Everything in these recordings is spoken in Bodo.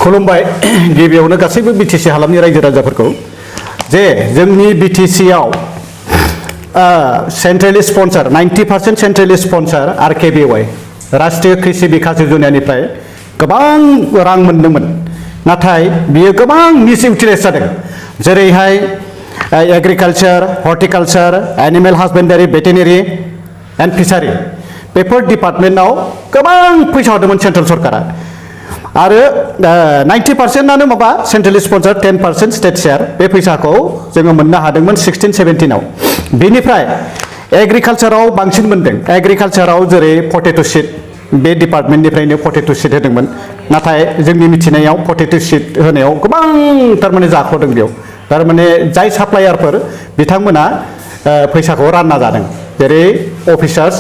खुलुमबाय गिबियावनो गासैबो बिटिसि हालामनि रायजो राजाफोरखौ जे जोंनि बिटिसिआव सेन्ट्रेलि स्पन्सर 90% सेन्ट्रेलि स्पन्सर आरकेबिवाइ राष्ट्रीय कृषि विकास योजनानिफ्राय गोबां रां मोन्दोंमोन नाथाय बियो गोबां मिसइउटिलाइज जादों जेरैहाय एग्रिकालचार हर्टिकालचार एनिमेल हासबेन्डारि भेटेनारि एन्ड फिसारि बेफोर डिपार्टमेन्टआव गोबां फैसा हरदोंमोन सेन्ट्रेल सरकारा आरो 90%आनो माबा सेन्ट्रेल स्पन्सर 10% स्टेट शेयार बे फैसाखौ जोङो मोननो हादोंमोन 16-17आव बेनिफ्राय एग्रिकालचाराव बांसिन मोनदों एग्रिकालचाराव जेरै पटेट' सीड बे डिपार्टमेन्टनिफ्रायनो पटेट' सीड होदोंमोन नाथाय जोंनि मिथिनायाव पटेट' सीड होनायाव गोबां थारमाने जाख'दों बेयाव थारमाने जाय साप्लायारफोर बिथांमोना फैसाखौ रानना जादों जेरै अफिसार्स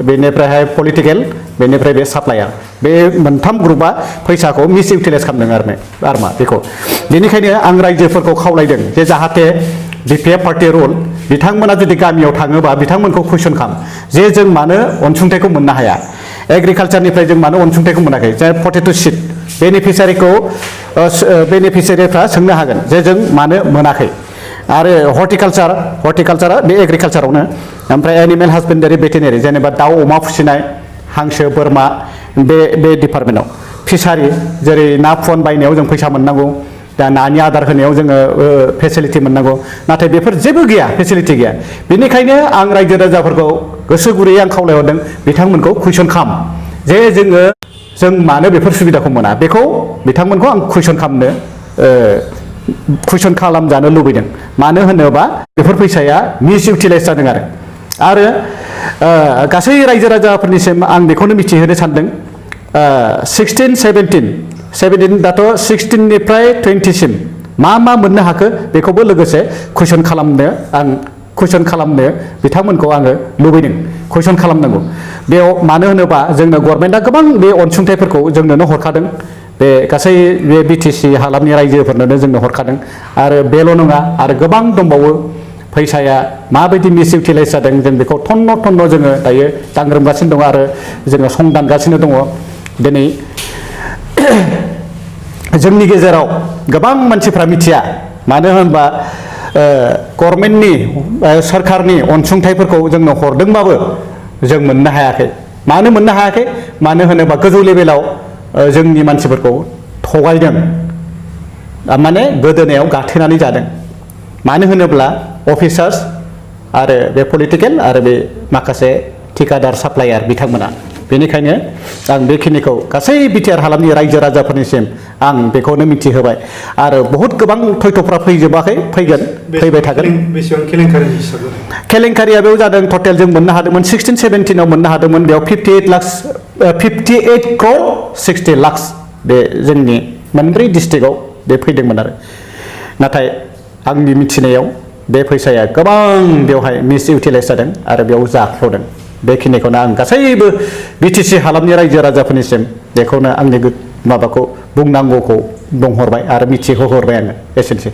बेनिफ्रायहाय पलिटिकेल बेनिफ्राय बे साप्लायार बे मोनथाम ग्रुपआ फैसाखौ मिसइउटिलाइज खालामदों आरो मा बेखौ बेनिखायनो आं रायजोफोरखौ खावलायदों जे जाहाथे बिपिएफ पार्टि रुल बिथांमोना जुदि गामियाव थाङोबा बिथांमोनखौ कुइसन खालाम जे जों मानो अनसुंथाइखौ मोननो हाया एग्रिकालचारनिफ्राय जों मानो अनसुंथाइखौ मोनाखै जे पटेट' सीड बेनिफिसियारिफ्रा सोंनो हागोन जे जों मानो मोनाखै आरो हर्टिकालचारा बे एग्रिकालचारावनो ओमफ्राय एनिमेल हासबेन्डारि भेटेनारि जेनेबा दाउ अमा फिसिनाय हांसो बोरमा बे डिपार्टमेन्टआव फिसारि जेरै ना फुवान बायनायाव जों फैसा मोननांगौ दा नानि आदार होनायाव जोङो फेसिलिटि मोननांगौ नाथाय बेफोर जेबो गैया फेसिलिटि गैया बेनिखायनो आं रायजो राजाफोरखौ गोसो गुरैयै आं खावलायहरदों बिथांमोनखौ कुइसन खालाम जे जों मानो बेफोर सुबिदाखौ मोना बेखौ बिथांमोनखौ आं कुइसन खालामजानो लुबैदों मानो होनोबा बेफोर फैसाया मिसइउटिलाइज जादों आरो गासै रायजो राजाफोरनिसिम आं बेखौनो मिथिहोनो सानदों 16-17 दाथ' 16निफ्राय 20सिम मा मोननो हाखो बेखौबो लोगोसे कुइसन खालामनो बिथांमोनखौ आङो लुबैदों कुइसन खालामनांगौ बेयाव मानो होनोबा जोंनो गभर्नमेन्टआ गोबां बे अनसुंथाइफोरखौ जोंनोनो हरखादों बे गासै बे बिटिसि हालामनि रायजोफोरनोनो जोंनो हरखादों आरो बेल' नङा आरो गोबां दंबावो फैसाया माबायदि मिसइउटिलाइज जादों जों बेखौ थन्न' जोङो दायो दांग्रोमगासिनो दङ आरो जोङो संदानगासिनो दङ दिनै जोंनि गेजेराव गोबां मानसिफ्रा मिथिया मानो होनबा गभर्नमेन्टनि सरकारनि अनसुंथाइफोरखौ जोंनो हरदोंबाबो जों मोननो हायाखै मानो मोननो हायाखै मानो होनोबा गोजौ लेभेलाव जोंनि मानसिफोरखौ थगायदों माने गोदोनायाव गाथेनानै जादों मानो होनोब्ला अफिसार्स आरो बे पलिटिकेल आरो बे माखासे ठिकादार साप्लायार बिथांमोना बेनिखायनो आं बेखिनिखौ गासै बिटिआर हालामनि रायजो राजाफोरनिसिम आं बेखौनो मिथिहोबाय आरो बहुत गोबां थयथ'फ्रा फैबाय थागोन केलेंकारिया बेयाव जादों टटेल जों मोननो हादोंमोन 16-17आव मोननो हादोंमोन बेयाव 58 crore 60 lakhs बे जोंनि मोनब्रै डिस्ट्रिक्टआव बे फैदोंमोन आरो नाथाय आंनि मिथिनायाव बे फैसाया गोबां बेवहाय मिसइउटिलाइज जादों आरो बेयाव जाख्ल'दों बेखिनिखौनो आं गासैबो बिटिसि हालामनि रायजो राजाफोरनिसिम बेखौनो आंनि माबाखौ बुंनांगौखौ बुंहरबाय आरो मिथिहोहरबाय आङो एसेनोसै